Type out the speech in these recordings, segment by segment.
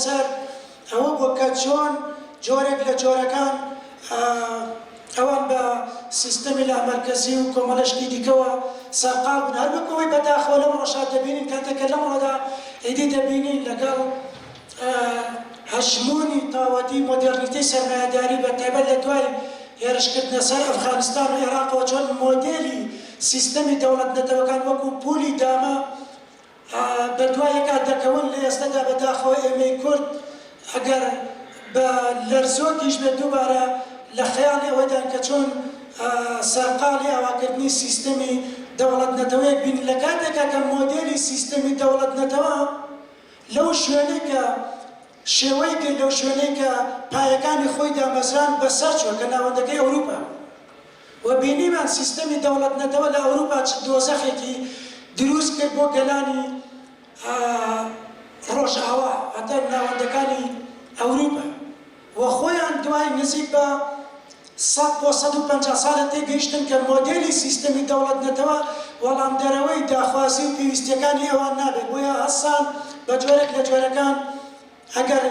لەسەر ئەوە بووە کە چۆن جۆرێک لە جۆرەکان ئەوان بە سیستەمی لامەرکەزی و کۆمەڵە شتی دیکەوە سەرقاڵ بوون. هەر وەک ئەوەی بەداخەوە لەمڕۆشا دەبینین کاتێک کە لەمڕۆدا ئیدی دەبینین لەگەڵ هەژموونی تاوەتی مۆدێڕنیتەی سەرمایەداری بە تایبەت لە دوای هێرشکردنە سەر ئەفغانستان و ئێراقەوە چۆن مۆدێلی سیستەمی دەوڵەت نەتەوەکان وەکوو پولی دامە بە دوای یەکا دەکەون لە ئێستەدا بە داخەوە ئێمەی کورد ئەگەر بە لەرزۆکیش بێت دووبارە لە خەیاڵی ئەوەدان کە چۆن سەرقاڵی ئاواکردنی سیستەمی دەوڵەت نەتەوەیەک بین لە کاتێکا کە مۆدێلی سیستەمی دەوڵەت نەتەوە لەو شوێنەی کە شێوەی گرت لەو شوێنەی کە پایەکانی خۆی دامەزراند بەسەر چووە کە ناوەندەکەی ئەوروپا بوو و بینیمان سیستەمی دەوڵەت نەتەوە لە ئەوروپا چ دۆزەخێکی دروست کرد بۆ گەلانی ڕۆژئاوا واتە ناوەندەکانی ئەوروپا و خۆیان دوای نزیک بە سەد بۆ 150 ساڵە تێگەیشتن کە مۆدێلی سیستەمی دەوڵەت نەتەوە وەڵامدەرەوەی داخوازی و پێویستیەکانی ئەوان نابێت بۆیە هەستان بە جۆرێک لە جۆرەکان ئەگەر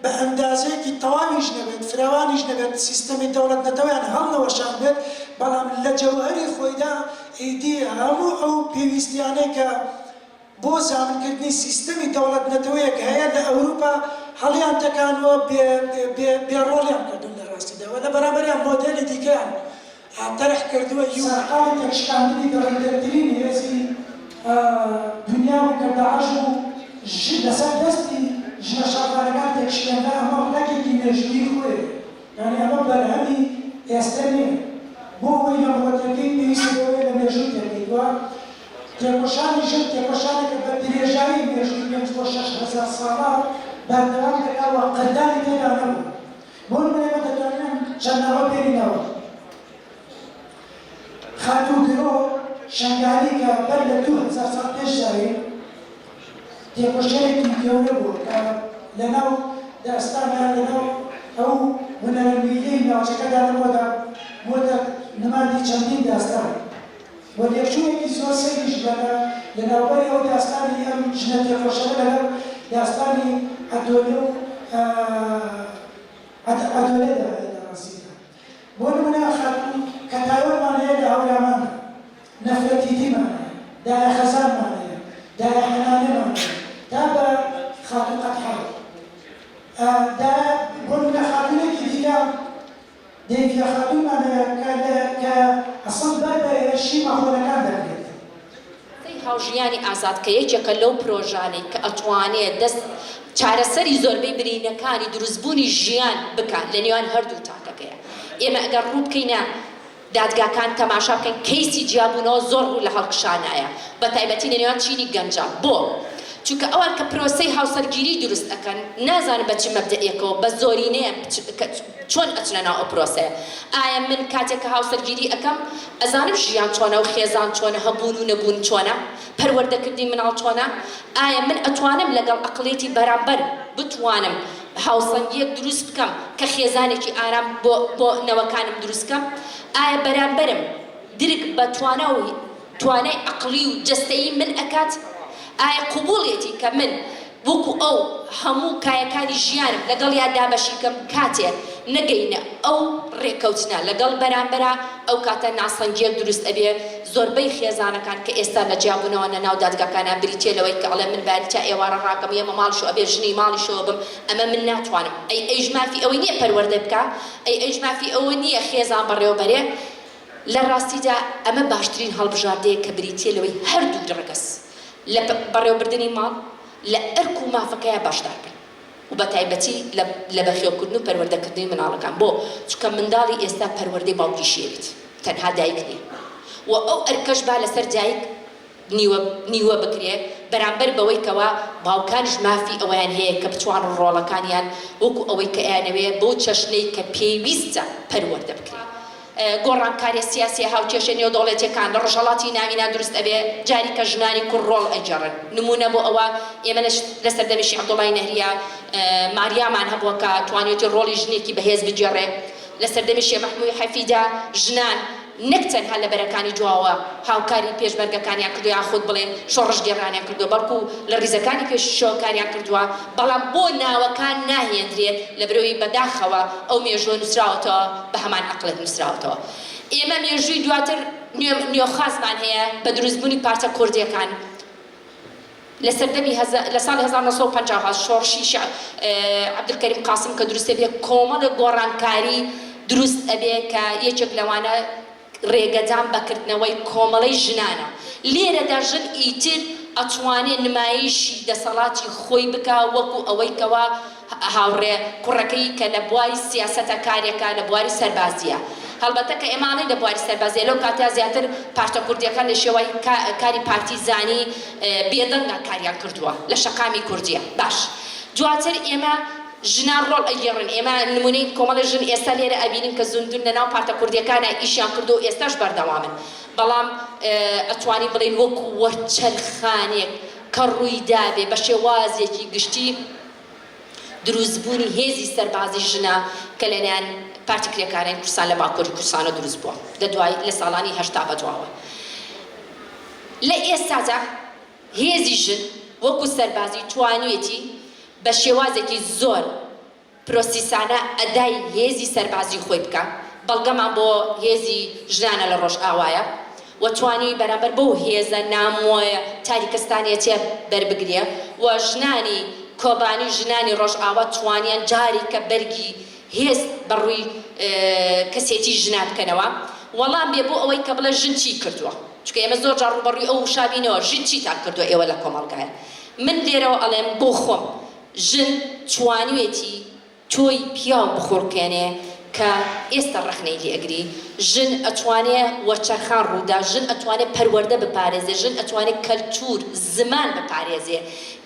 بە ئەندازەیەکی تەواویش نەبێت، فراوانیش نەبێت، سیستەمی دەوڵەت نەتەوەیان هەڵنەوەشاندبێت، بەڵام لە جەوهەری خۆیدا ئیدی هەموو ئەو پێویستیانەی کە بۆ زامنکردنی سیستەمی دەوڵەت نەتەوەیەک هەیە لە ئەوروپا هەڵیان تەکانووە، بێ ڕۆڵیان کردوون لە ڕاستیدا و لە بەرامبەریان مۆدێلی دیکەیان تەرح کردووە ی سەرقاڵی تێکشکاندنی دڕندەترین هێزی دونیا بوو کە داعش بوو لەسەر دەستی ژنە شەڕڤانەکان تێکشکێنرا ئەمە ڕەگێکی مێژوویی خۆیە یانی ئەمە بەرهەمی ئێستە نییە بۆ ئەوەی لەمڕۆ تێبگەیت پێویستە بەوەیە لە مێژوو تێبگەیت و تێکۆشانی ژن تێکۆشانێکە بە درێژایی مێژووی پێنج بۆ 6000 ساڵە بەردەوام دەکا و قەددانی تێدا نەبوو. بۆ نمونە ئێمە دەتوانین ئەم چەند ناوە بێنینەوە، خاتوو گرۆ شەنگالی کە بەر لە 2000 ساڵ پێش زایین تێکۆشەرێکی گەورە بووە کە لەناو داستانە لەناو ئەو هونەرە میللیەی ناوچەکەدا لەمڕۆدا بووەتە نمادی چەندین داستان و لێکچوونێکی زۆر سەیریش لە لە ناوبەری ئەو داستانی ئەم ژنە تێکۆشەرە لەگەڵ داستانی عەدۆلە و عەدۆلەدا هەیە لە ڕاستیدا. بۆ نموونە خاتوو کەتایۆنمان هەیە لە هەوراماندا، نەفرەتیتیمان هەیە، دایە خەزانمان هەیە، دایە حەنانەمان هەیە تا بە خاتوو قەتحە. دایە بۆ نموونە خاتوونێکی دیکە دەیڤیە خاتوونمان هەیە کە لە کە ئەسڵ بەر بە هێرشی مەغۆلەکان دەگرێت. پرۆژەی هاوژیانی ئازاد کە یەکێکە لەو پرۆژانەی کە ئەتوانێ دەست چارەسەری زۆربەی برینەکانی دروستبوونی ژیان بکات لە نێوان هەردوو تاکەکەیە. ئێمە ئەگەر ڕوو بکەینە دادگاکان تەماشا بکەین کەیسی جیابوونەوە زۆر ڕوو لە هەڵکشانایە بەتایبەتی لە نێوان چینی گەنجان بۆ؟ چونکە ئەوان کە پرۆسەی هاوسەرگیری دروست ئەکەن نازانن بە چ مەبدەئێکەوە بە زۆرینەیان چۆن ئەچنە ناو ئەو پرۆسەیە ئایا من کاتێک کە هاوسەرگیری ئەکەم ئەزانم ژیان چۆنە و خێزان چۆنە هەبوون و نەبوون چۆنە پەروەردەکردنی مناڵ چۆنە ئایا من ئەتوانم لەگەڵ ئەقڵیەتی بەرامبەر بتوانم هاوسەنگیەک دروست بکەم کە خێزانێکی ئارام بۆ بۆ نەوەکانم دروست کەم؟ ئایا بەرامبەرم درک بە توانا و توانای ئەقڵی و جەستەیی من ئەکات؟ ئایا قبوڵیەتی کە من وەکو ئەو هەموو کایەکانی ژیانم لەگەڵیا دابەشی کەم؟ کاتێ نەگەینە ئەو ڕێکەوتنە لەگەڵ بەرامبەرا ئەو کاتە ناسەنگیەک دروست ئەبێ، زۆربەی خێزانەکان کە ئێستا لە جیابوونەوەن لە ناو دادگاکانا بریتیە لەوەی کە ئەڵێ من باری تا ئێوارە ڕاکەم یەمە ماڵیشەوە ئەبێ ژنی ماڵیشەوە بم ئەمە من ناتوانم ئەی ئەیش مافی ئەوەی نیە پەروەردە بکا ئەی ئەیش مافی ئەوە نیە خێزان بەڕێوە بەرێ لە ڕاستیدا ئەمە باشترین هەڵبژاردەیە کە بریتیە لەوەی هەردوو ڕەگەز لە بەڕێوەبردنی ماڵ لە ئەرک و مافەکەیا بەشدار بن. و بەتایبەتی لە لە بەخێوکردن و پەروەردەکردنی منداڵەکان بۆ؟ چونکە منداڵی ئێستا پەروەردەی باوکیشی ئەوێت تەنها دایک نیە و ئەو ئەرکەش با لەسەر دایک نیوە نیوە بکرێ بەرامبەر بەوەی کەوا باوکانیش مافی ئەوەیان هەیە کە بتوانن ڕۆڵەکانیان وەکو ئەوەی کە ئەیانەوێ بەو چەشنەی کە پێویستە پەروەردە بکرێ. گۆڕانکاریە سیاسیە هاوکێشە نێودەوڵەتیەکان لە ڕۆژهەڵاتی ناوینا دروست ئەبێ جاری کە ژنانی کورد ڕۆڵ ئەگێڕن نمونە بۆ ئەوە ئێمە لە سەردەمی شێخ عەبدوڵای نەهریە ماریامان هەبووە کە توانیوێتی ڕۆڵی ژنێکی بەهێز بگێڕێ لە سەردەمی شێخ مەحموی حەفیدا ژنان. نەک تەنها لە بەرەکانی دواوە هاوکاری پێشمەرگەکانیان کردووە یاخود بڵێن شۆڕشگێڕانیان کردووە بەڵکو لە ڕیزەکانی پێشیشەوە کاریان کردووە بەڵام بۆ ناوەکان ناهێندرێت لەبەرئەوەی بەداخەوە ئەو مێژووە نووسراوەتەوە بە هەمان ئەقڵێت نووسراوەتەوە ئێمە مێژووی دواتر نوێخوازمان هەیە بە دروستبوونی پارتە کوردیەکان لە سەردەمی لە ساڵی 1958 شۆڕشی عەبدولکەریم قاسم کە دروست ئەبێ کۆمەڵێک گۆڕانکاری دروست ئەبێ کە یەکێک لەوانە رێگەدان بە کردنەوەی کۆمەڵەی ژنانە. لێرەدا ژن ئیتر ئەتوانێ نمایشی دەسەڵاتی خۆی بکا وەکو ئەوەی کەوا هاوڕێ کوڕەکەی کە لە بواری سیاسەتا کارێکا لە بواری سەربازیە. هەڵبەتە کە ئێمە ئەڵێین لە بواری سەربازیە لەو کاتەیا زیاتر پارتە کوردیەکان لە شێوای کاری پارتیزانی بێدەنگا کاریان کردووە لە شەقامی کوردیە. باش دواتر ئێمە ژنان ڕۆڵ ئەگێڕن، ئێمە نمونەی کۆمەڵێ ژن ئێستا لێرە ئەبینین کە زوندون لە ناو پارتە کوردیەکانا ئیشیان کردووە و ئێستاش بەردەوامن، بەڵام ئەتوانین بڵێین وەکو وەرچەرخانێک کە ڕوویدابێ بە شێوازێکی گشتی دروستبوونی هێزی سەربازی ژنە کە لەلایەن پارتی کرێکارانی کوردستان لە باکوری کوردستانەوە دروست بووە لە دوای لە ساڵانی 80 بەدواوە لە ئێستادا هێزی ژن وەکو سەربازی توانیوێتی بە شێوازێکی زۆر پرۆسیسانە ئەدای هێزی سەربازی خۆی بکا، بەڵگەمان بۆ هێزی ژنانە لە ڕۆژئاوایە و توانیوی بەرامبەر بەو هێزە نامۆیە تاریکستانیەتیە بەربگرێ و ژنانی کۆبانی و ژنانی ڕۆژئاوا توانیان جاریکە بەرگی هێز بە ڕووی کەسێتی ژنان بکەنەوە. وەڵام بێ بۆ ئەوەی کە بڵێ ژن چی کردووە؟ چونکە ئێمە زۆر جار ڕووبەڕووی ئەو وشە بینەوە، ژن چیتان کردووە ئێوە لە کۆمەڵگایە؟ من لێرەوە ئەڵێم بۆ خۆم ژن توانیوێتی تۆی پیاو بخوڵقێنێ کە ئێستا ڕەخنەی لێ ئەگری، ژن ئەتوانێ وەرچەرخان ڕوودا، ژن ئەتوانێ پەروەردە بپارێزێ، ژن ئەتوانێ کەلتوور، زمان بپارێزێ،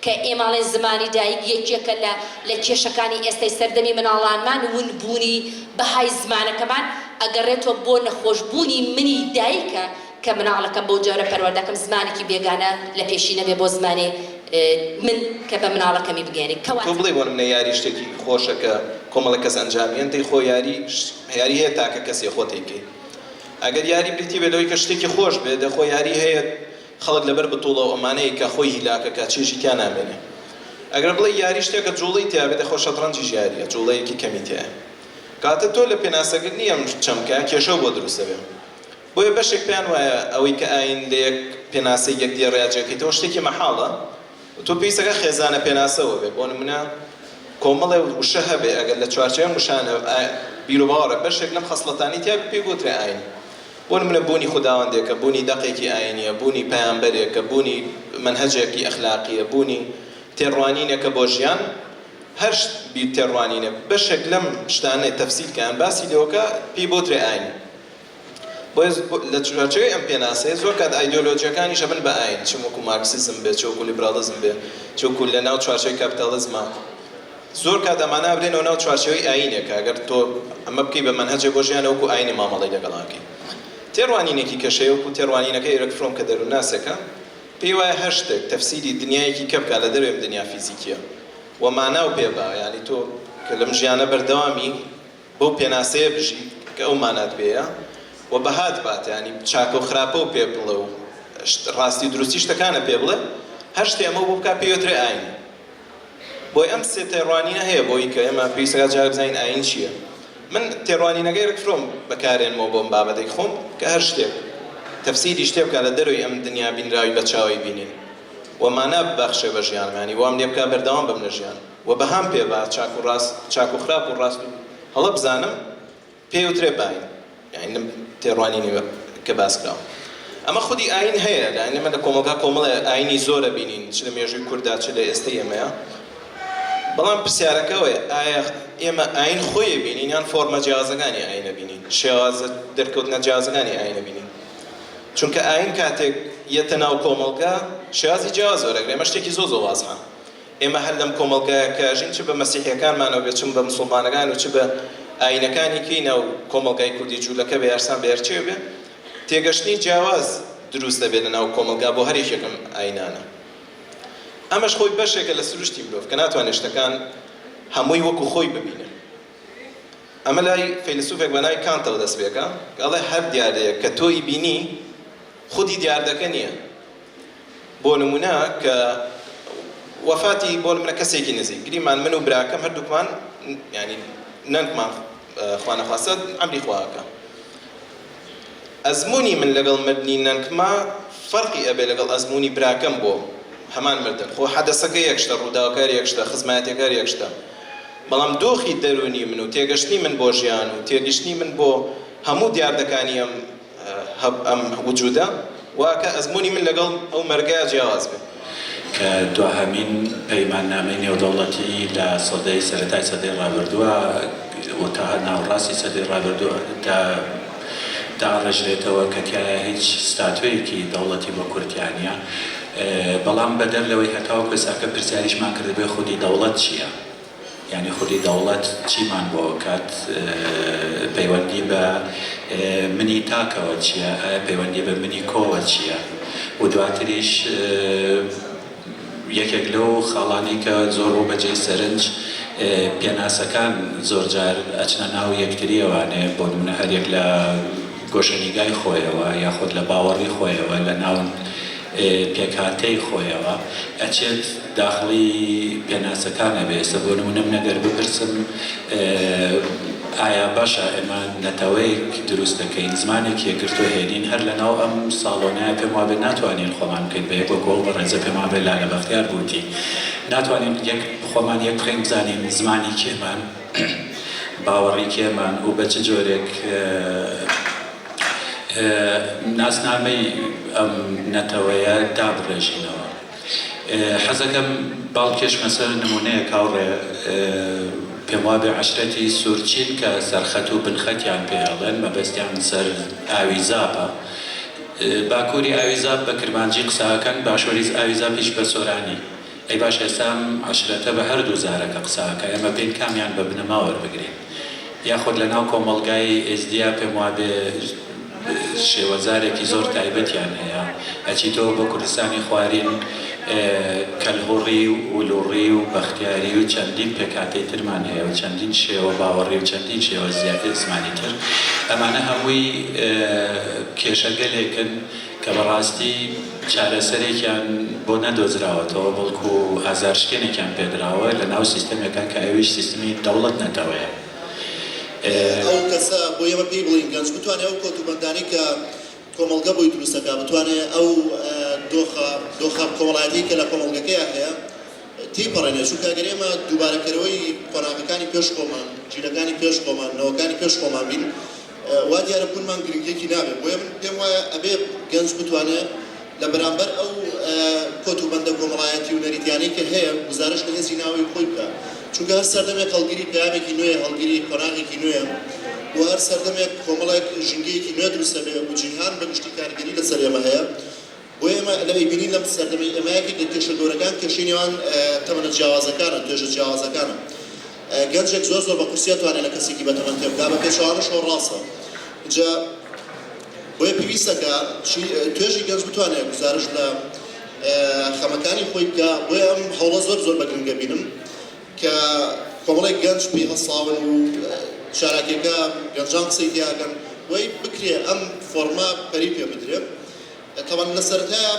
کە ئێمە ئەڵێن زمانی دایک یەکێکە لە لە کێشەکانی ئێستای سەردەمی مناڵانمان، ون بوونی بەهای زمانەکەمان ئەگەڕێتەوە بۆ نەخۆش بوونی منی دایکە کە مناڵەکەم بەو جۆرە پەروەردەکەم زمانێکی بێگانە لە پێشی نەبێ بۆ زمانێ من کە بە مناڵەکەمی بگەیەنێ تۆ کەواتە. بڵێی بۆ نمونە یاری شتێکی خۆشە کە کۆمەڵێک کەس ئەنجامیەن دەی خۆ یاری یاری هەیە تاکە کەسیە خۆت ئەیکەی ئەگەر یاری بریتی بێت لەوەی کە شتێکی خۆش بێ دە خۆ یاری هەیە خەڵک لەبەر بتوڵە و ئەمانە ئەیکا خۆی هیلاکە کا چێژی تیا نامێنێ ئەگەر بڵێی یاری شتێکە جوڵەی تیا بێ دە خۆ شەتڕەنجیش یاریە جوڵەیەکی کەمی تیایە کەواتە تۆ لە پێناسەکردنی ئەم چەمکە کێشەو بۆ دروست دەبێ. بۆیە بەشێک پێیان وایە ئەوەی کە ئایین لە یەک پێناسەی یەک دێڕیا جێکەیتەوە شتێکی مەحاڵە و تۆ پێویستەکە خێزانە پێناسەوە بێ بۆ نمونە کۆمەڵێ وشە هەبێ ئەگەر لە چوارچێوەی ئەم وشانە بیروباوەڕە بەشێک لەم خەسڵەتانەی تیا بێ پێی بوترێ ئایین بۆ نمونە بوونی خوداوەندێکە بوونی دەقێکی ئایینیە بوونی پەیامبەرێکە بوونی مەنهەجێکی ئەخلاقیە بوونی تێڕوانینێکە بۆ ژیان هەر بیر تێڕوانینە بەشێک لەم شتانەی تەفسیل کە یان باسی لێوەکە پێی بوترێ ئایین. بۆیە لە چوارچێوەی ئەم پێناسەیە زۆر کات ئایدیۆلۆجییەکانیش ئەبن بە ئایین، چ وەکو مارکسیزم بێ، چ وەکو لیبراڵیزم بێ، چ وەکو لە ناو چوارچێوەی کاپیتاڵیزما. زۆر کات ئەمانە ئەبرێنەوە ناو چوارچێوەی ئایینێک کە ئەگەر تۆ ئەمە بکەی بە مەنهەجێک بۆ ژیان وەکو ئایینێ مامەڵەی لەگەڵا ئەکەی. تێڕوانینێکی کەش هەیە وەکو تێڕوانینەکەی ئێرک فرۆم کە دەروونناسێکە، پێی وایە هەر شتێک تەفسیری دنیایەکی کە بکا لە دەرەوەی ئەم دنیا فیزیکییە و ماناو پێ با، یانی تۆ کە لەم ژیانە بەردەوامی، بەو پێناسەیە بژی کە ئەو مانات پێیە و بەهات بات یانی چاکە و خراپە و پێ بڵێ و ڕاستی و دروستی شتەکانە پێ بڵێ هەر شتێ ئەمەو بۆ بکا پێی وترێ ئاین بۆی ئەم سێ تێڕوانینە هەیە بۆی کە ئێمە پێویستەکە جارێک بزانین ئاین چییە من تێڕوانینەکەی ئێریک فرۆم بەکارێنمەوە بۆ ئەم بابەتەی خۆم کە هەر شتێک تەفسیری شتێ بکا لە دەرەوەی ئەم دنیا بینراوی بە چاوی بینین و مانا ببەخشێ بە ژیانم یانی وام لێ بکا بەردەوام بم لە ژیان و بەهام پێ با چاک و ڕاست چاک و خراپ و ڕاست و هەڵە بزانم پێی وترێ ئاین یانی لەم تێڕوانینی کە باس کراوە ئەمە خودی ئاین هەیە لە ئێمە لە کۆمەڵگا کۆمەڵێ ئاینی زۆرە بینین چ لە مێژووی کورددا چ لە ئێستەی ئێمەیە بەڵام پرسیارەکە ئەوەیە ئایا ئێمە ئاین خۆی بینین یان فۆرمە جیاوازەکانی ئاینە بینین شێوازە دەرکەوتنە جیاوازەکانی ئاینە بینین چونکە ئاین کاتێک یەتە ناو کۆمەڵگا شێوازی جیاواز وەرەگرێ ئەمە شتێکی زۆر زۆر وازحە ئێمە هەر لەم کۆمەڵگایە کە ئەژین چ بە مەسیحیەکانمانەوە بێ چ بە مسوڵمانەکان و چ بە ئاینەکانی کەی ناو کۆمەڵگای کوردی جولەکە بێ یارسان بێ هەرچێ بێ تێگەشتنی جیاواز دروست دەبێت لە ناو کۆمەڵگا بۆ هەر یەکێک ئەم ئاینانە ئەمەش خۆی بەشێکە لە سروشتی مرۆڤ کە ناتوانێت شتەکان هەمووی وەکو خۆی ببینێ. ئەمە لای فەیلەسوفێک بە ناوی کانتەوە دەست پێکا کە ئەڵێ هەر دیاردەیەک کە تۆ ئیبینی خودی دیاردەکە نییە. بۆ نمونە کە وەفاتی بۆ نمونە کەسێکی نزیک گریمان من و براکەم هەردووکمان یانی نەنکمان خوا نەخواستە ئەمری خوا ئەکا ئەزموونی من لەگەڵ مردنی نەنکما فەرقی ئەبێ لەگەڵ ئەزموونی براکەم بۆ هەمان مردن خۆ حەدەسەکە یەک شتە ڕووداوەکار یەک شتە خزمایەتیەکار یەک شتە بەڵام دۆخی دەروونی من و تێگەشتنی من بۆ ژیان و تێگەشتنی من بۆ هەموو دیاردەکانی ئەم ئەم وجودە وا کە ئەزموونی من لەگەڵ ئەو مەرگە جیاواز بێ. کە دواهەمین پەیماننامەی نێودەوڵەتی لە سەدەی سەرەتای سەدەی ڕابردووە و تا ناوەڕاستی سەدەی ڕابردوو دا داڕێژرێتەوە کە تیایا هیچ ستاتۆیەکی دەوڵەتی بۆ کورد تیا نییە. بەڵام بەدەر لەوەی هەتاوەکو ئێستاکە پرسیاریشمان کردبێ خودی دەوڵەت چییە؟ یانی خودی دەوڵەت چیمان بۆ ئەکات؟ پەیوەندی بە منی تاکەوە چییە؟ ئایا پەیوەندی بە منی کۆوە چییە؟ و دواتریش یەکێک لەو خاڵانەی کە زۆر بوو بە جێی سەرنج، پێناسەکان زۆرجار ئەچنە ناو یەکترییەوانێ، بۆ نموونە هەریەک لە گۆشەنیگای خۆیەوە یاخود لە باوەڕی خۆیەوە لە ناو پێکهاتەی خۆیەوە ئەچێت داخڵی پێناسەکان ئەبێ. ئێستا بۆ نموونە من ئەگەر بپرسم ئایا باشە ئێمە نەتەوەیەک دروست دەکەین زمانێک یەکگرتوو هێنین هەر لە ناو ئەم ساڵۆنەیا پێم وابێ ناتوانین خۆمان بکەین بە یەک وەکو ئەو بەڕێزە پێم وابێ لالە بەختیار بووتی ناتوانین یەک خۆمان یەک بخەین بزانین زمانی کێمان باوەڕی کێمان و بە چ جۆرێک ناسنامەی ئەم نەتەوەیە دابڕێژینەوە. حەزەکەم باڵکێشمە سەر نموونەیەک هاوڕێ، پێموابێ عەشرەتی سوورچین کە سەرخەت و بنخەتیان پێ ئەڵێن، مەبەستیان سەر ئاوی زاپە. باکووری ئاوی زاپ بە کرمانجی قسە ئەکەن، باشووری ئاوی زاپیش بە سۆرانی. ئەی باشە ئێستا ئەم عەشرەتە بە هەردوو زارەکە قسە ئەکا، ئێمە بێین کامیان بە بنەما وەربگرین؟ یاخود لە ناو کۆمەڵگای ئێزدیا پێم وابێ شێوەزارێکی زۆر تایبەتیان هەیە، ئەچیتەوە بۆ کوردستانی خوارین کەلهوڕی و لوڕی و بەختیاری و چەندین پێکهاتەی ترمان هەیە و چەندین شێوە باوەڕی و چەندین شێوە زمانی تر، ئەمانە هەمووی کێشەگەلێکن کە بەڕاستی چارەسەرێکیان بۆ نەدۆزراوەتەوە، بەڵکو ئازارشکێنێکیان پێدراوە لە ناو سیستەمێکا کە ئەویش سیستمی دەوڵەت نەتەوەیە. ئەو کەسە بۆ ئێمە پێی بڵێین گەنج بتوانێ ئەو کۆت و بەندانەی کە کۆمەڵگە بۆی دروست دەکا بتوانێ ئەو دۆخە دۆخە کۆمەڵایەتیەی کە لە کۆمەڵگەکەیا هەیە تێیپەڕێنێ چونکە گەر ئێمە دووبارەکەرەوەی قۆناغەکانی پێش خۆمان جیلەکانی پێش خۆمان نەوەکانی پێش خۆمان بین وا دیارە بوونمان گرنگیەکی نابێ بۆیە من پێم وایە ئەبێ گەنج بتوانێ لە بەرامبەر ئەو کۆت و بەندە کۆمەڵایەتی و نەریتیانەی کە هەیە گوزارشت لە هێزی ناوەوەی خۆی بکا چونکە هەر سەردەمێک هەڵگری پەیامێکی نوێیە هەڵگری قۆناغێکی نوێیە و هەر سەردەمێک کۆمەڵێک ژینگەیەکی نوێ دروست ئەبێ و جیهان بە گشتی کاریگەری لەسەر ئێمە هەیە بۆیە ئێمە لە ئەیبینین لەم سەردەمەی ئێمە یەکێک لە کێشە گەورەکان کێشەی نێوان تەمەنە جیاوازەکانە، توێژە جیاوازەکانە. گەنجێک زۆر زۆر بە قورسی ئەتوانێ لە کەسێکی بەتەمەن تێبگا، بە پێچەوانەشەوە ڕاستە. جا بۆیە پێویستە کە توێژی گەنج بتوانێ گوزارشت لە خەمەکانی خۆی بکا. بۆیە ئەم هەوڵە زۆر زۆر بە گرنگ ئەبینم کە کۆمەڵێک گەنج پێی هەڵساون و چالاکیەکە گەنجان قسەی تیا ئەکەن، بۆی بکرێ ئەم فۆڕمە پەرەی پێ بدرێ. تەبعەن لە سەرەتایا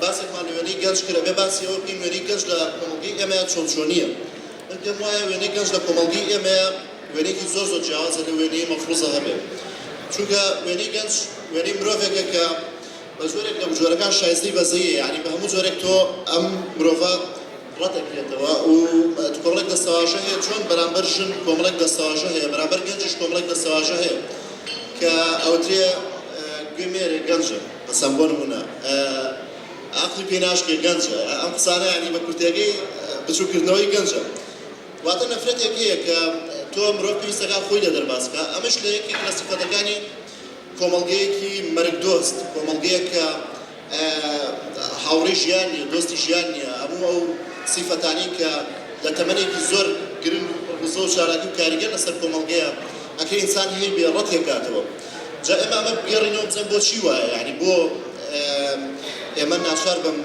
باسێکمان لە وێنەی گەنج کرد، ئەبێ باسی ئەوە بکەین وێنەی گەنج لە کۆمەڵگەی ئێمەیا چۆن چۆنییە. من پێم وایە وێنەی گەنج لە کۆمەڵگەی ئێمەیا وێنەیەکی زۆر زۆر جیاوازە لەو وێنەی مەفروزە هەبێ. چونکە وێنەی گەنج وێنەی مرۆڤێکە کە بە جۆرێک لە جۆرەکان شایستەی بەزەییە، یانی بە هەموو جۆرێک تۆ ئەم مرۆڤە ڕەت ئەکرێتەوە و کۆمەڵێک دەستەواژە هەیە چۆن بەرامبەر ژن کۆمەڵێک دەستەواژە هەیە، بەرامبەر گەنجیش کۆمەڵێک دەستەواژە هەیە کە ئەوترێ گوێ مێرێ گەنجە مەسەن بۆ نموونە ئەقڵی پێ ناشکێ گەنجە ئەم قسانە یانی بە کورتیەکەی بچووککردنەوەی گەنجە واتە نەفرەتێک هەیە کە تۆ مرۆڤ پێویستەکە خۆی لێ دەرباز بکا ئەمەش لە یەکێک لە سیفەتەکانی کۆمەڵگەیەکی مەرگدۆست کۆمەڵگەیەک کە هاوڕێی ژیان نییە، دۆستی ژیان نییە، هەموو ئەو سیفەتانەی کە لە تەمەنێکی زۆر گرنگ و پڕ وزە و چالاکی و کاریگەر لەسەر کۆمەڵگەیە، ئەکرێ ئینسان هەیبێ ڕەتێکاتەوە. جا ئێمە ئەمە بگێڕینەوە بزانین بۆچی وایە، یانی بۆ ئێمە ناچار بەم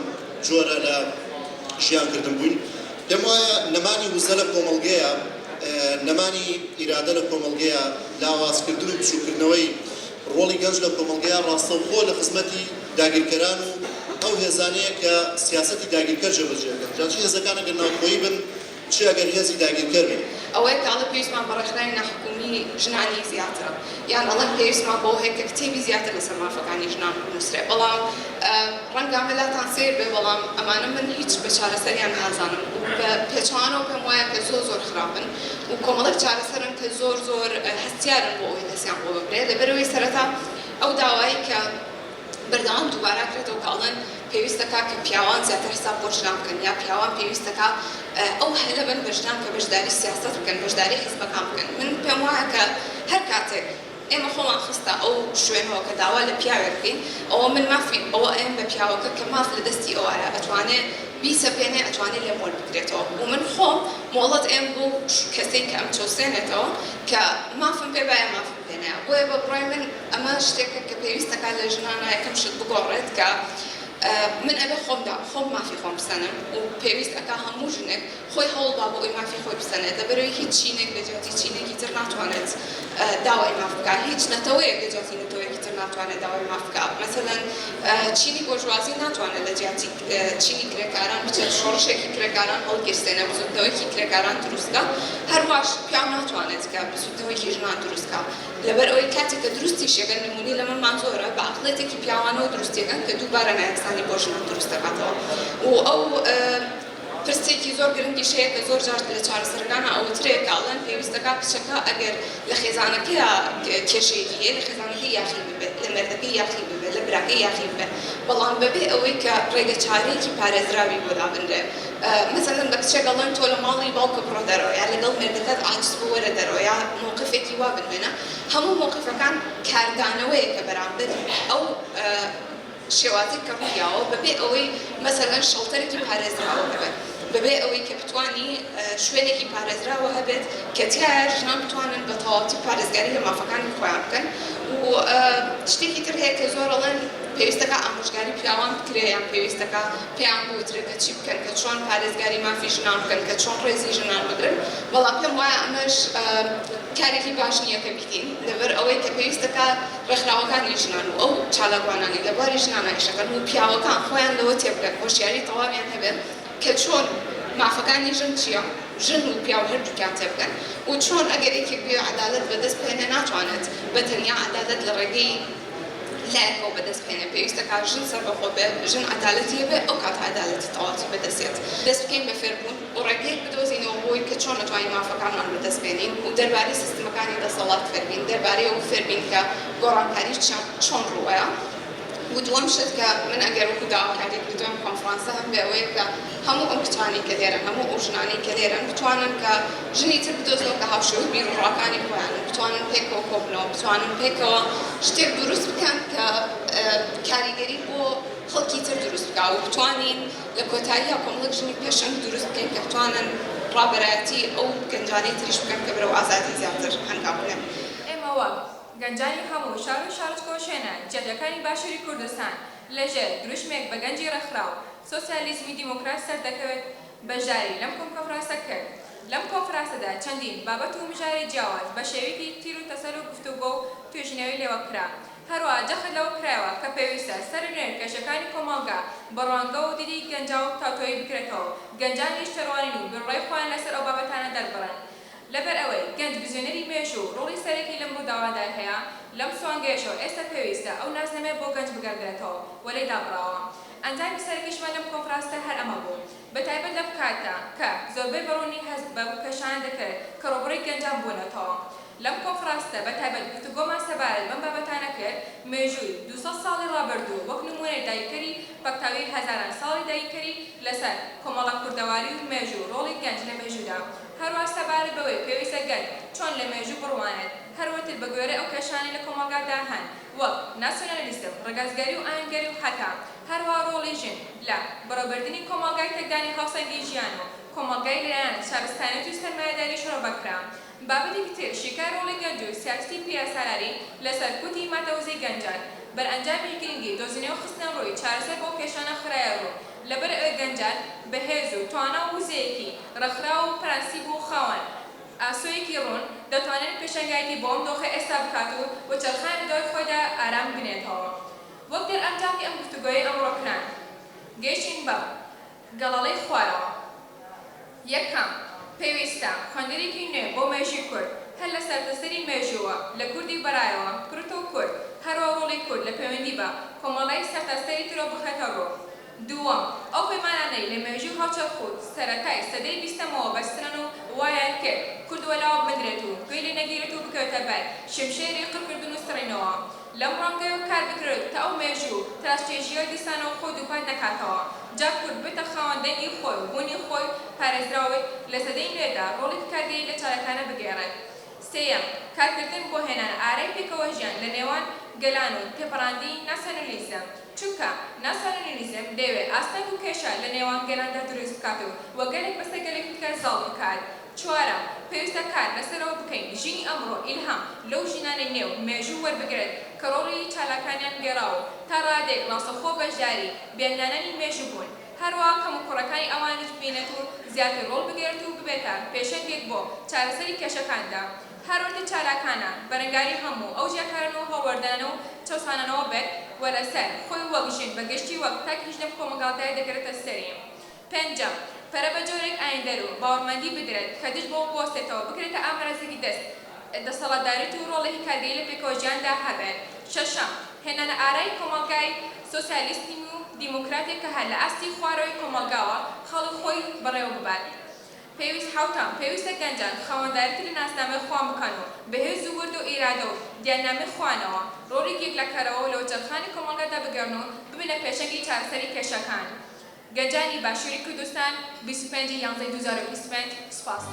جۆرە لە ژیانکردن بووین؟ پێم وایە نەمانی وزە لە کۆمەڵگەیە. نەمانی ئیرادە لە کۆمەڵگەیا، لاوازکردن و بچووککردنەوەی ڕۆڵی گەنج لە کۆمەڵگەیا ڕاستەوخۆ لە خزمەتی داگیرکەران و ئەو هێزانەیە کە سیاسەتی داگیرکەر جێبەجێ ئەکەن، جا چ هێزەکان ئەگەر ناوخۆیی بن چ ئەگەر هێزی داگیرکەر بن. ئەوەیە کە ئەڵێ پێویستمان بە ڕێکخراوی ناحکومی ژنانی زیاترە یان ئەڵێن پێویستمان بەوە هەیە کە کتێبی زیاتر لەسەر مافەکانی ژنان بنووسرێ، بەڵام ڕەنگە ئەمە لاتان سەیر بێ بەڵام ئەمانە من هیچ بە چارەسەریان نازانم و بە پێچەوانەوە پێم وایە کە زۆر زۆر خراپن و کۆمەڵێک چارەسەرن کە زۆر زۆر هەستیارن بۆ ئەوەی دەستیان بۆ ببرێ لەبەرئەوەی سەرەتا ئەو داوایەی کە بەردەوام دووبارە کرێتەوە کە ئەڵێن پێویستەکا کە پیاوان زیاتر حساب بۆ ژنان بکەن یا پیاوان پێویستەکا ئەو هەلە بەن بە ژنان کە بەشداری سیاسەت بکەن بەشداری حزبەکان بکەن من پێم وایە کە هەر کاتێک ئێمە خۆمان خستە ئەو شوێنەوە کە داوا لە پیاوێک بکەین ئەوە من مافی ئەوە ئەیەم بە پیاوەکە کە ماف لە دەستی ئەوایە ئەتوانێ بیسەپێنێ ئەتوانێ لێم وەربگرێتەوە و من خۆم مۆڵەت ئەیەم بەو کەسەی کە ئەمچەوسێنێتەوە کە مافم پێ با یا مافم پێ نەیا بۆیە بە بڕوای من ئەمە شتێکە کە پێویستەکا لە ژنانا یەکەم شت بگۆڕێت کە من ئەبێ خۆم دا خۆم مافی خۆم بسەنم و پێویست ئەکا هەموو ژنێک خۆی هەوڵ با بۆ ئەوی مافی خۆی بسەنێت لەبەرئەوەی هیچ چینێک لە جیاتی چینێکی تر ناتوانێت داوای ماف بکا هیچ نەتەوەیەک لە جیاتی نەتەوەیەکی تر ناتوانێت داوای ماف بکا مەسەلەن چینی بۆرژوازی ناتوانێت لە جیاتی چینی کرێکاران بچێت شۆڕشێکی کرێکاران هەڵگیرسێنێ بزوتنەوەیەکی کرێکاران دروست کا هەرواش پیاو ناتوانێت کە بزوتنەوەیەکی ژنان دروست کا لەبەر ئەوەی کاتێک کە دروستیشیەکەن نمونەی لەمەمان زۆرە بە عەقڵێتێکی پیاوانەوە دروستیەکەن کە دووبارە نایەکسانی بۆ ژنان دروست دەکاتەوە و ئەو پرسێکی زۆر گرنگیش هەیە کە زۆر جار لە چارەسەرەکانا ئەوترێ کە ئەڵێن پێویستەکا کچەکە ئەگەر لە خێزانەکەیا کێشەیەکی هەیە لە خێزانەکەی یاخی ببێت لە مێردەکەی یاخی ببێت لە براکەی یاخی ببێت بەڵام بەبێ ئەوەی کە ڕێگە چارەیەکی پارێزراوی بۆ دابنرێ مەسەلەن بە کچێک ئەڵێن تۆ لە ماڵی باوکت بڕۆ دەرەوە یا لەگەڵ مێردەکەت عاجز بوو وەرە دەرەوە یا مەوقفێکی وا بنوێنە هەموو مەوقفەکان کاردانەوەیەکە بەرامبەر ئەو شێوازێک کە ڕوویداوە بەبێ ئەوەی مەسەلەن شەڵتەرێکی پارێزراوە هەبێت، بەبێ ئەوەی کە بتوانی شوێنێکی پارێزراوە هەبێت کە تیایا ژنان بتوانن بە تەواوەتی پارێزگاری لە مافەکانی خۆیان بکەن و شتێکی تر هەیە کە زۆر ئەڵێن پێویستەکا ئامۆژگاری پیاوان بکرێ یان پێویستەکا پێیان بوترێ کە چی بکەن کە چۆن پارێزگاری مافی ژنان بکەن کە چۆن ڕێزی ژنان بگرن بەڵام پێم وایە ئەمەش کارێکی باش نییە کە بیکەین لەبەر ئەوەی کە پێویستەکا ڕێکخراوەکانی ژنان و ئەو چالاکوانانەی لە بواری ژنانا ئیشەکەن و پیاوەکان خۆیان لەوە تێبگەن هۆشیاری تەواویان هەبێت کە چۆن مافەکانی ژن چیە ژن و پیاو هەردووکیان تێبگەن و چۆن ئەگەر یەکێک بێ عەدالەت بەدەست بهێنێ ناتوانێت بە تەنیا عەدالەت لە ڕێگەی لایەکەوە بەدەست بهێنێ پێویستە کە ژن سەربەخۆ بێ ژن عەدالەتی هەبێ ئەو کات عەدالەتی تەواوەتی بەدەست یەت. دەست بکەین بە فێربوون و ڕێگەیەک بدۆزینەوە بۆی کە چۆن ئەتوانین مافەکانمان بەدەست بێنین و دەربارەی سیستمەکانی دەسەڵات فێربین، دەربارەی ئەوە فێربین کە گۆڕانکاری چۆن ڕووئەیا. و دووەم شت کە من ئەگەر وەکو داواکاریەک لە دوای ئەم کۆنفرانسە هەم بێ ئەوەیە کە هەموو ئەو کچانەی کە لێرەن، هەموو ئەو ژنانەی کە لێرەن بتوانن کە ژنی تر بدۆزنەوە کە هاوشێوەی بیروڕاکانی خۆیانن، بتوانن پێکەوە کۆبنەوە، بتوانن پێکەوە شتێک دروست بکەن کە کاریگەری بۆ خەڵکی تر دروست بکا و بتوانین لە کۆتاییا کۆمەڵێک ژنی پێشەنگ دروست بکەین کە بتوانن ڕابەرایەتی ئەو گەنجانەی تریش بکەن کە بەرەو ئازادی زیاتر هەنگاو بنێن. ئێمە وەک گەنجانی هەموو شار و شارۆچکە و شوێنە جیاجیاکانی باشووری کوردستان لە ژێر دروشمێک بە گەنجی ڕێکخراو سۆسیالیزمی دیموکرات سەردەکەوێت بەشداری لەم کۆنفراسە کرد. لەم کۆنفراسەدا چەندین بابەت و مژاری جیاواز بە شێویکی تیر و تەسەل و گفتوگۆ و توێژینەوەی لێوە کرا. هەروەها جەخت لەوە کرایەوە کە پێویستە سەرلەنوێ کێشەکانی کۆمەڵگا بە ڕوانگە و دیدی گەنجان و تاوتوێی بکرێتەوە و گەنجانیش تێڕوانین و بیروڕای خۆیان لەسەر ئەو بابەتانە دەربڕن. لەبەرئەوەی گەنج بزوێنەری مێژوو و ڕۆڵی سەرەکی لەم ڕووداوانەدا هەیە، لەم سوانگەیەشەوە ئێستا پێویستە ئەو نازنامەیە بۆ گەنج بگەڕدرێتەوە و لێی دابڕاوە. ئەنجامی سەرەکیشمان لەم کۆنفرانسەدا هەر ئەمە بوو. بەتایبەت لەم کاتە کە زۆربەی بە ڕوونی هەست بەم کێشانە دەکرێت کە ڕووبەڕووی گەنجان بوونەتەوە. لەم کۆنفرانسەدا بە تایبەت گفتوگۆمان سەبارەت بەم بابەتانە کرد، مێژووی 200 ساڵی ڕابردوو وەک نموونەی داگیرکەری پاکتاوی هەزاران ساڵی داگیرکەری لەسەر کۆمەڵە کوردەواری و مێژوو و ڕۆڵی گەنج لە مێژوودا، هەروا سەبارەت بەوەی پێویستە گەنج چۆن لە مێژوو بڕوانێت، هەروەتر بە گوێرەی ئەو کێشانەی لە کۆمەڵگادا هەن وەک ناسیۆنالیسم، ڕەگەزگەری و ئایینگەری و هەتا. هەروا ڕۆڵی ژن لە بەڕێوەبردنی کۆمەڵگای تێکدانی هاوسەنگی ژیان و کۆمەڵگای لەلایەن شارستانیەت و سەرمایەداری شرۆڤە کرا. بابەتێکی تر شیکای ڕۆڵی گەنج و سیاسەتی پیرەسالاری لە سەرکوتی مادە وزەی گەنجان، بەرئەنجامیش گرنگی دۆزینەوە و خستنە ڕووی چارەسەر بۆ کێشانە خرایە ڕوو، لەبەر ئەوەی گەنجان بە هێز و توانا و وزەیەکی ڕێکخراو و پرەنسیپ و خاوەن. ئاسۆیەکی ڕوون، دەتوانێت پێشەنگایەتی بۆ ئەم دۆخەی ئێستا بکات و وەچەرخان لە دوای خۆیدا ئارام بنێتەوە. وەک دەرئەنجامی ئەم گفتوگۆیەی ئەمڕۆ کران، گەیشتین بەم گەڵاڵەی خوارەوە. یەکەم، پێویستە خوێندنێکی نوێ بۆ مێژووی کورد، هەر لە سەرتەسەری مێژووە، لە کوردی بەرایەوە، کورت و کورت، هەروا ڕۆڵی کورد لە پەیوەندی بە کۆمەڵەی سەرتاسەری ترەوە بخرێتە ڕوو. دووەم، ئەو پەیمانانەی لە مێژووی هاوچەرخ و سەرەتای سەدەی بیستەمەوە بەستران و وایان کرد کورد وەلاوە بنرێت و گوێی لێ نەگیرێت و بکەوێتە بەر شمشێری قڕکردن و سڕینەوە، لەم ڕوانگەیەوە کار بکرێت تا ئەو مێژوو و تراژێژییە دیسانەوە خۆی دووپات نەکاتەوە، جا کورد ببێتە خاوەن دەنگی خۆی و بوونی خۆی پارێزراوبێت لە سەدەی نوێدا ڕۆڵێکی کارگەری لە چالاکانە بگێڕێت. سێیەم، کارکردن بۆ هێنانە ئارای پێکەوەژیان لە نێوان گەلان و تێپەڕاندنی ناسیۆنالیزم، چونکە ناسیۆنالیزم دەیەوێت ئاستەنگ و کێشە لە نێوان گەلاندا دروست بکات و و گەلێک بەسەر گەلێکی تردا زاڵ بکات. چوارەم، پێویستە کار لەسەر ئەوە بکەین ژینی ئەمڕۆ ئیلهام لەو ژنانەی نێو مێژوو وەربگرێت کە ڕۆڵی چالاکانیان گێڕاوە و تا ڕادەیەک ڕاستەوخۆ بەشداری بیاننانانی مێژوو بوون، هەروەها کەموکوڕەکانی ئەوانیش ببینێت و زیاتر ڕۆڵ بگێڕێت و ببێتە پێشەنگێک بۆ چارەسەری کێشەکاندا. هەروەتر چالاکانە بەرەنگاری هەموو ئەو جیاکارانە و هەڵوەردانە و چەوسانانەوە بێت و لەسەر خۆی وەک ژن بە گشتی وەک تاکیش لەم کۆمەڵگادایە دەکەوێتە سەری. پێنجەم، پەرە بە جۆرێک ئایندەر و باوەڕمەندی بدرێت کە دژ بەوە بوەستێتەوە بکرێتە ئامرازێکی دەست دەسەڵاتداریت و ڕۆڵێکی کارگەری لە پێکەوەژیاندا هەبێت. شەشەم، هێنانە ئارای کۆمەڵگای سۆسیالیستی و دیموکراتێک کە هەر لە ئاستی خوارەوەی کۆمەڵگاوە خەڵک خۆی بەڕێوە ببات. پێویست حەوتەم، پێویستە گەنجان خاوەندارێتی لە ناسنامەی خۆیان بکەن و بە هێز و ورد و ئیرادە و دیارنامەی خۆیانەوە ڕۆڵێکی یەکلاکەرەوە لە وەرچەرخانی کۆمەڵگادا بگێڕن و ببنە پێشەنگی چارەسەری کێشەکان. گەنجانی باشووری کوردستان 25 ی یانزەی 2025 سوپاس.